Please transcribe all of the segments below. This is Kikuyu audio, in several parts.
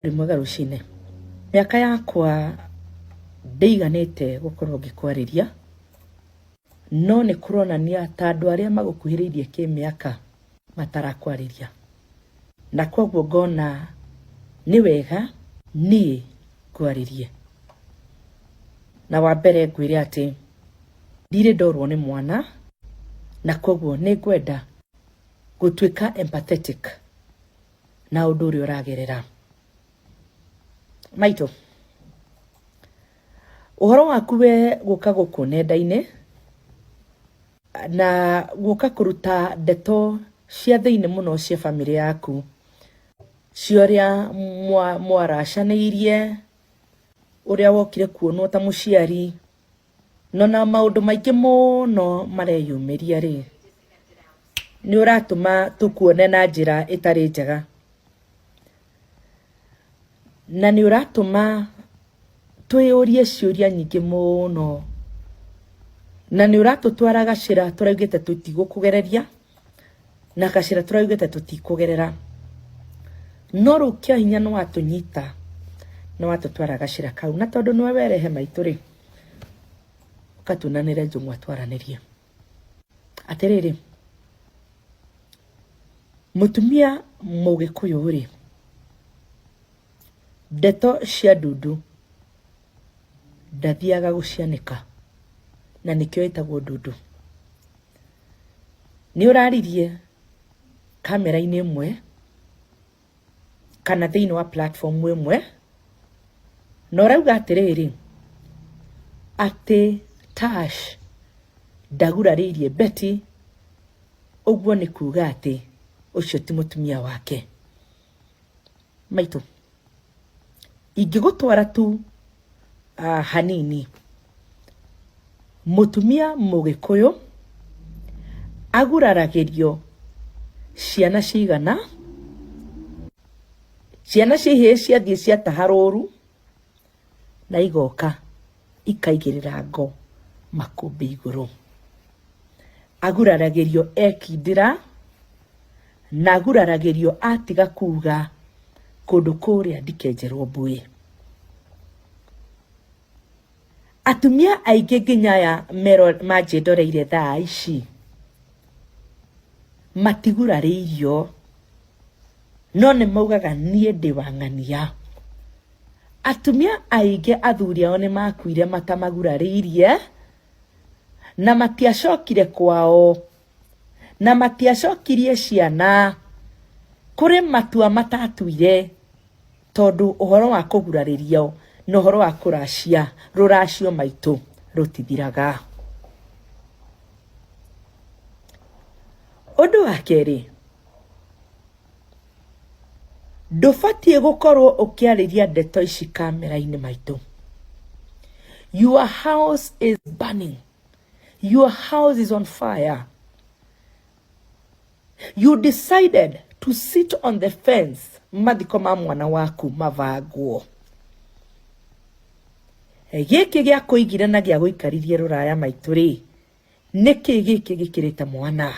Wĩ mwega rũcinĩ. Mĩaka yakwa ndĩiganĩte gũkorwo ngĩkwarĩria, no nĩ kũronania ta andũ arĩa magũkuhĩrĩirie kĩmĩaka matarakwarĩria. Na koguo ngona nĩ wega niĩ ngwarĩrie. Na wa mbere ngwĩre atĩ ndirĩ ndorwo nĩ mwana, na koguo nĩ ngwenda gũtuĩka empathetic na ũndũ ũrĩa ũragerera. Maitũ, ũhoro waku we gũka gũkũ nenda-inĩ na gũka kũruta ndeto cia thĩinĩ mũno cia bamĩrĩ yaku, cia ũrĩa mwaracanĩirie, ũrĩa wokire kuonwo ta mũciari, No na maũndũ maingĩ mũno mareyumĩria rĩ, nĩ ũratũma tũkuone na njĩra ĩtarĩ njega. Na nĩ ũratũma twĩyũrie ciũria nyingĩ mũno. Na nĩ ũratũtwara gacĩra tũraugĩte tũtigũkũgereria, na gacĩra tũraugĩte tũtikũgerera. No rĩu kĩa hinya nĩ watũnyita, nĩ watũtwara gacĩra kau. Na tondũ nĩwe werehe maitũ rĩ, ũka tunanĩre njũng'wa twaranĩrie. Atĩrĩrĩ, mũtumia mũgĩkũyũ rĩ, ndeto cia ndundu ndathiaga gũcianĩka, na nĩkĩo ĩtagwo ndundu. Nĩ ũraririe kamera-inĩ ĩmwe kana thĩinĩ wa platform ĩmwe na ũrauga atĩrĩrĩ, atĩ Tash ndagurarĩirie Betty, ũguo nĩ kuga atĩ ũcio ti mũtumia wake. Maitũ, ingĩgũtwara tu hanini, mũtumia mũgĩkũyũ aguraragĩrio ciana cigana, ciana cia ihĩĩ ciathiĩ ciataha rũru na igoka ikaigĩrĩra ngo makũmbĩ igũrũ. Aguraragĩrio ekindĩra na aguraragĩrio atiga kuga kũndũ kũrĩa ndikenjerwo mbuĩ. Atumia aingĩ nginya aya manjĩndoreire thaa ici matigurarĩirio no nĩ maugaga niĩ ndĩ wa ng'ania. Atumia aingĩ athuri ao nĩ makuire matamagurarĩirie na matiacokire kwao na matiacokirie ciana kũrĩ matua matatuire tondũ ũhoro wa kũgurarĩrio na ũhoro wa kũracia rũracio maitũ rũtithiraga. Ũndũ wa kerĩ, ndũbatiĩ gũkorwo ũkĩarĩria ndeto ici kamera-inĩ maitũ. Your house is burning. Your house is on fire. You decided to sit on the fence mathiko ma mwana waku mabangwo. Gĩkĩ gĩa kũigire na gĩa gũikaririe rũraya maitũ rĩ, nĩkĩ gĩkĩ gĩkĩrĩte mwana?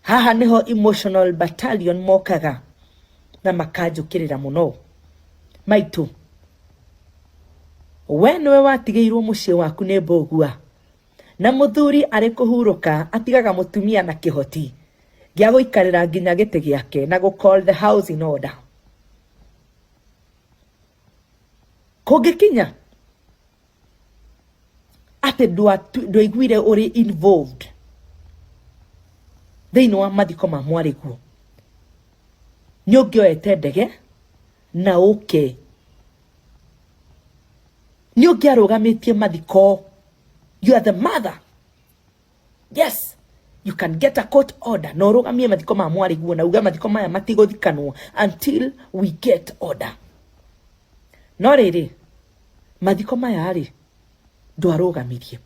Haha nĩho emotional battalion mokaga na makanjũkĩrĩra mũno. Maitũ, we nĩwe watigĩirwo mũciĩ waku nĩ mbũgua, na mũthuri arĩ kũhurũka atigaga mũtumia na kĩhoti gĩa gũikarĩra nginya gĩtĩ gĩake na gũ call the house in order. Kũngĩkinya atĩ ndwaiguire ũrĩ involved thĩinĩ wa mathiko ma mwarĩguo, nĩ ũngĩoete ndege na ũke, nĩ ũngĩarũgamĩtie mathiko. You are the mother. Yes, you can get a court order na ũrũgamie mathiko ma mwarĩguo na uge mathiko maya matigũthikanwo until we get order. No rĩrĩ, mathiko maya rĩ, ndwarũgamirie.